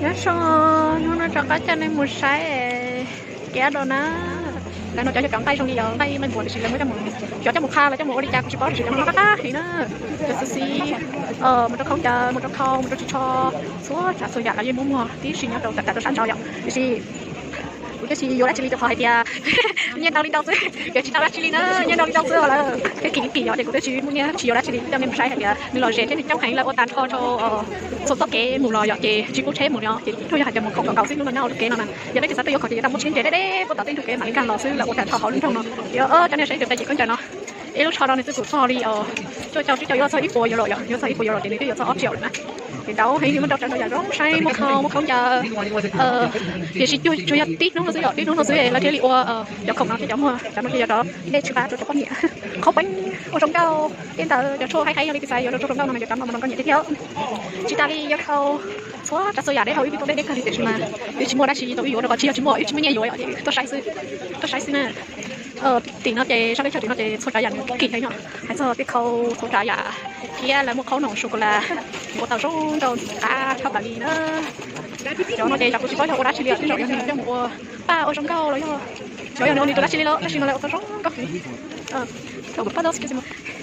Nyob zoo, hnub no rov qab coj nej mus saib kiab dua na. Lawv no cov yog cov nqaij zoo li yog nqaij nqaij npua tiam sis lawv muab coj mus, xyov coj mus qha los coj mus ua li cas kuv tsis paub tiam sis cov no qab qab heev na. Cov xwb xib, mus rau khaub ncaws, mus rau khau, mus rau ris tsho, txhua tsav txhua yam los yeej muaj muag tib si nyob rau tam tas rau sab nraud yom. Tiam sis kuv twb tsis yuav dab tsi li rau qhov hais tias nyiaj ntau li ntau xwb, yuav tsis tau dab tsi li na, nyiaj ntau li ntau xwb lawm. Thiab kim kim yom ces kuv twb tsis muaj nyiaj tsis yuav dab tsi li, coj nej mus saib hais tias nws lom zem thiab nws coob heev, lawv ua tag nrho rau txhua txoj kev mus los yom ces tsis pub tsheb mus li os, ces tsuas yog hais tias mus khoom kom nkaus xwb. Hnub no nyob hauv lub kev no na, yog peb tsis xav tuaj yuav khoom ces yuav tau muab tsheb nce deb deb puag tom tej ntug kev mam li nkag los xwb, lawv ua tag nrho hauv lub nroog no. Ces coj nej saib tus qe ces khaub ncaws no, ib lub tsho no nws twb kuj txog li os cuaj caug tsib caug, yuav txog ib puas euro yom, yuav txog ib puas euro ces nws twb yuav txog ob triệu lawm na. Ces ntau heev li, muaj rau tsav rau yam zoo saib, muaj khau muaj khaub ncaws. Tiam sis tsuas yog tib hnub no xwb yom, tib hnub no xwb lawv thiaj li ua cov khoom no thiab cov muag cov no ces yuav rov dej tsw qab rau cov poj niam. Qhaub peeb ua zoo nkauj, tej ntawd cov tshuaj haib haib yog li tus xav yuav rau tshuaj zoo nkauj no mas yuav rov los mus rau nkauj nyiam thiab thiab. Tsis tas li yuav khau txhua tsav txhua yam deb hauv ib lub tub deb deb kawg li tiam sis mas twb tsis muaj dab tsi tau wb yuav rau qhov tsis yog tsis muaj, wb tsis muaj nyiaj yuav yom, tuaj saib xwb, tuaj saib xwb na. Tim no ces sab teb chaws tim no ces txhua tsav yam nws kim heev yom, hais txog tej khau txhua tsav yam thiab lawv muaj khaub noom sua ku las, nws ua tau zoo nraug ntxim qab tshaj plaws li na. Cov no ces cov kuv tsis paub yog ua dab tsi li, tej zaum yog nws coj mus ua paj ua zoo nkauj los yog, xyov yog nws ua nws tus dab tsi li los tab sis mas lawv ua tau zoo nkauj heev.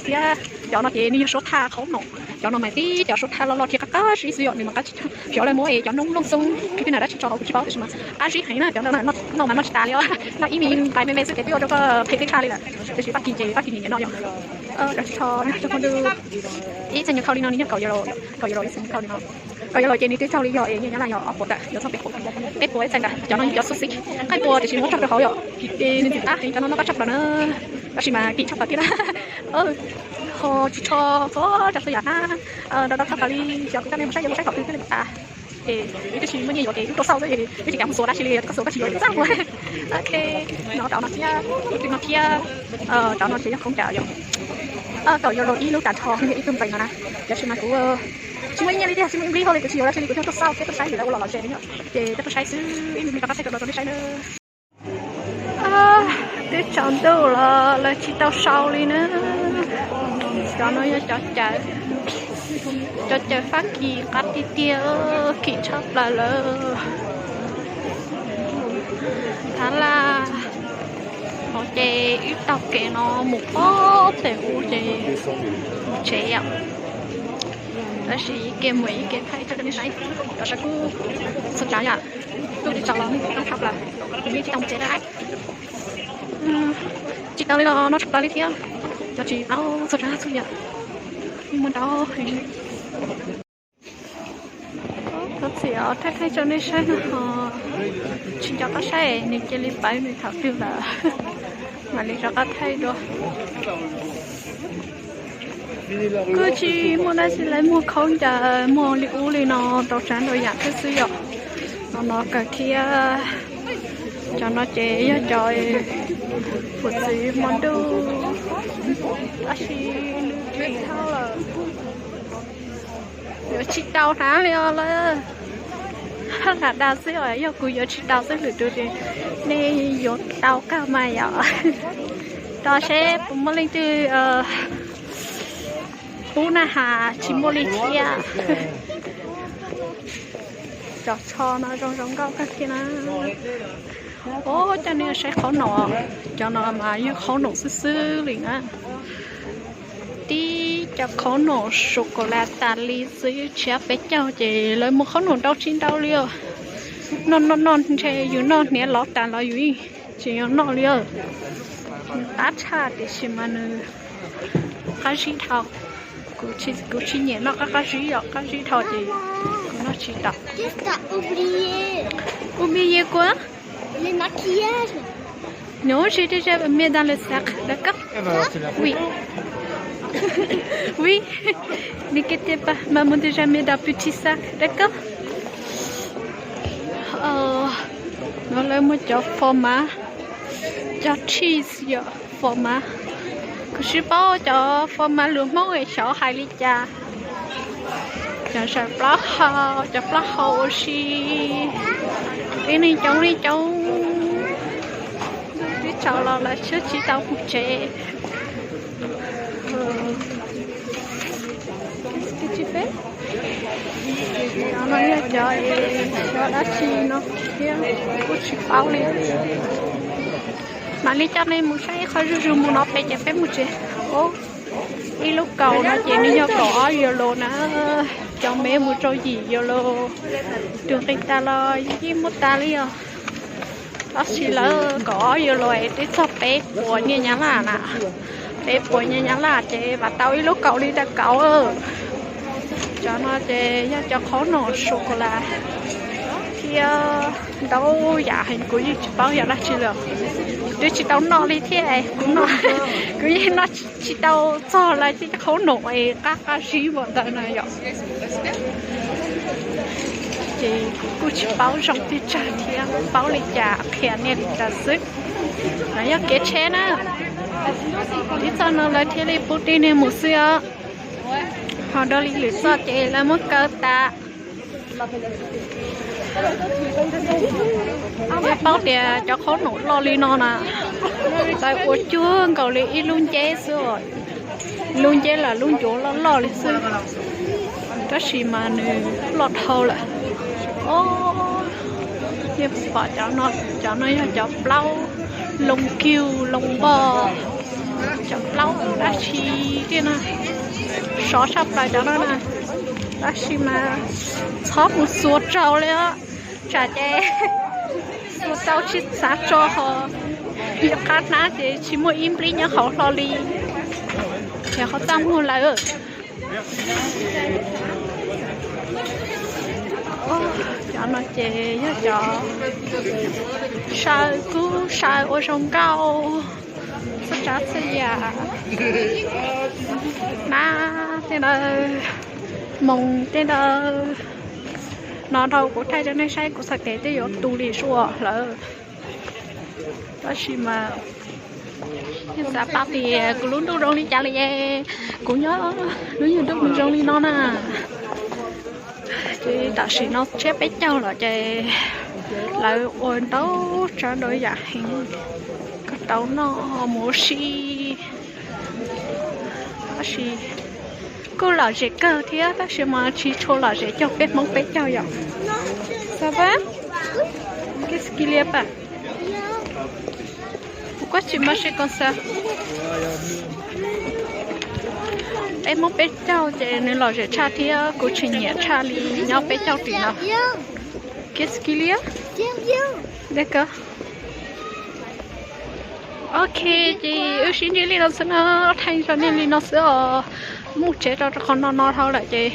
Thiab cov no ces nws yog suav thaj khaub noom, cov no mas tib cov suav thaj loj loj thiab qab qab zib xwb yom, nws mas qab, xyov lawv muab es cov noob looj xoob khib pij nam dab tsi tso hauv kuv tsis paub tiam sis mas qab zib heev na. Cov no mas noj tsis tas li os, noj ib me nqaim me me xwb ces twb ua rau koj phem teb tshaj li lawm. Tiam sis Fab Kis ces Fab Kis nyiam nyiam noj yom. Cov tsis tho, cov phooj ywg, ib txhais nyuag khau li no nws yog kaum euro, kaum euro ib txhais nyuag khau li no. Kaum euro ces nws twb raug li yog es nyiaj Nyab Laj yog ob puas tawm, yuav txog peb puas, peb puas ib txhais ntawd. Cov no yog cov xub xib, nqaij npua tiam sis muab tso rau hauv yom, ces nws ntxim qab heev, cov no noj qab tshaj plaws na. Tab sis mas kim tshaj plaws thiab na. Ho tsis tho txhua tsav txhua yam na. Ntau ntau tshaj plaws li, xyov kuv coj nej mus saib yuav mus saib thaum twg thiaj li tas. Es wb twb tsis muaj nyiaj yuav ces wb rau xauj xwb es wb tsis kam mus xuas dab tsi li, koj xuas koj tsis yuav txaj ua. Ok, no rau no thiab, tus no thiab, rau no ces yog khaub ncaws yom. Kaum euro ib lub tas nrho, ib tug npees no na. Tiam sis mas kuv tsis muaj ib nyiaj li thiab tsis muaj ib nplib hauj li, kuv tsis yuav dab tsi li, kuv thiaj tuaj xauj thiab tuaj saib vim lawv ua los lom zem li yom. Ces thiaj tuaj saib xwb, ib pliag rov qab thaij rau no rau nej saib na. Twb tsaus ntuj los lawv tsis tau sau li na. Cov no yog cov cawv, cov cawv Fab Kis qab tiag tiag, kim tshaj plaws lawm. Thav Laj, no ces wb taug kev no mus pem ub ces mus tsev yom. Tab sis ib ke mus ib ke thaij rau nej saib, cov sav kuj txhua tsav yam, kuj tsis tau los tshaj plaws, nws yeej tsis tau mus tsev lawm. Tsis tau li los noj tshaj plaws li thiab, cov tsis paub txhua tsav txhua yam, yeej muaj ntau heev. Thov txim os, thaij thaij rau nej saib no ho tsis nco qab saib, nws cia li pawv nws thaum twg lawm, mam li rov qab thaij dua. Kuj tsis muaj dab tsi, lawv muag khaub ncaws muag li ub li no rau tsav rau yam thiab xwb yom. No no kawg thiab. Cov no ces yog cov pum txwv hmo ntuj, tab sis nws dhau lawm. Yuav tsis tau hnav li os lawm. Haj lam dag xwb os, yog kuv yuav tsis tau xwb lwm tus ces nej yuav tau kawg mas yom. Tos seb puas muaj leej twg pub na has, tsis muaj li thiab. Cov tsho no zoo zoo nkauj kawg thiab na. Os, coj nej saib qhaub noom, cov no mas yog qhaub noom xwb xwb li na. Tib cov qhaub noom sua ku las tas li xwb, tshiab peb caug ces lawv muag qhaub noom ntau tsis ntau li os. Noj noj noj ntshe yus noj hniav lov tas los yus tsis noj li os. Nws qab tshaj tiam sis mas nws qab zib dhau. Kuv tsis nyiam noj qab qab zib os, qab zib dhau ces kuv noj tsis tau. Oublié quoi? Non, j'ai déjà mis dans le sac, d'accord? Oui. Oui. Ne t'inquiète pas, maman déjà mis dans petit sac, d'accord? No lawv muag cov fo mav, cov cheese yom, fo mav. Kuv tsis paub cov fo mav lus Hmoob es xyov hais li cas. Cov zaum plaub hau, cov plaub hau ua si, tib neeg coob li coob. Twb tsaus los lawv twb tsis tau mus tsev. Cov no yog cov, cov dab tsi no thiab kuj tsis paub li. Mam li coj nej mus saib ib qho zuj zus mus no pem ces peb mus tsev. Ib lub kaus no ces nws yog kaum ob euro na, cov me mus rau yim euro. Tus nqi tas los yeej muaj tas li os. Tab sis lawv kaum ob euro es twb txog peb puas nyiaj Nyab Laj na. Peb puas nyiaj Nyab Laj ces vam tau ib lub kaus li tas kauv. Cov no ces yog cov qhob noom su ko las thiab ntau yam heev, kuv yeej tsis paub yog dab tsi lawm. Twb tsis tau noj li thiab, kuv, kuv yeej noj tsis tau txog lawv tej qhob noom es qab qab zib npaum ntawd na yom. Ces kuv kuj tsis paub zoo pes tsawg thiab, paub li cas qhia nej li ntawd xwb. No yog kev tsheb na. Ib txoj no lawv thiaj li pub tib neeg mus xwb os. Ho dua li lwm txoj ces lawv muab kaw tas. Peb paub tias cov qhob noom loj li no na, lawv ua cuag nkaus li ib lub nceb xwb. Lub nceb los lub ncuav loj loj li xwb, tab sis mas nws loj dhau lawm. Os, nej pom cov no, cov no yog cov plaub loo kiug loo npog, cov plaub dab tsi tiag na, sov tshaj plaws cov no na. Tab sis mas txhob mus xuas rau li os, tsam ces xuas rau tsis xav tso ho, yog qab hnab ces tsis muaj ib nplib nyob hauv hlo li, ces qhov txaj muag lawm. Cov no ces yog cov saw kub saw ua zoo nkauj, txhua tsav txhua yam, hnab tej ntawd, moos tej ntawd. No dhau kuv thaij rau nej saib, kuv txhais tes twb yuav tu li suas lawm. Tab sis mas yeej xav paub tias kuv lub ntuj zoo li cas li, kuv nyob lub nyuag ntuj nws zoo li no na. Ces tam sim no tshiab peb caug lawm ces lawv ua ntau tsav ntau yam heev kom tau noj mus ua si. Tab sis kuj lom zem kawg thiab, tab sis mas tsis tshua lom zem cog peb Hmoob peb caug yom. Xav pab, kis kis liab pam. Kuv kuj tsis mas se ko xav. Peb Hmoob peb caug ces nws lom zem tshaj thiab, kuv tsis nyiam tshaj li nyob peb caug tim no. Kis kis liab. Ok, ces wb sib ntsib li no xwb na, thaij rau nej li no xwb os. Mus tsev rau rau qhov no no dhau lawm ces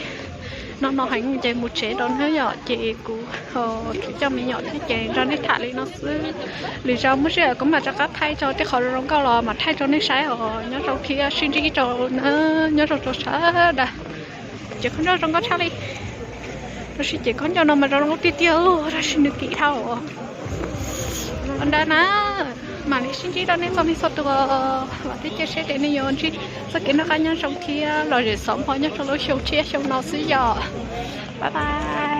no no heev ces mus tsev rau nawb yom. Ces kuv ho tsis coj me nyuam thiab ces nrog nej tham li no xwb. Lwm zaus muaj sij hawm kuv mam rov qab thaij rau tej qhov zoo nkauj los mam thaij rau nej saib os. Nyob zoo thiab sib ntsib rau na, nyob zoo rau sawv daws. Ces khaub ncaws zoo nkauj tshaj li. Tab sis ces khaub ncaws no mas zoo nkauj tiag tiag, tab sis nws kim dhau. Ua ntawd na, mam li sib ntsib rau nej txhua leej txhua tus, vam thiab cia siab tias nej yuav ntsib txoj kev noj qab nyob zoo thiab lom zem xov npho nyob rau lub xyoo tshiab xyoo no xwb yom. Bye bye.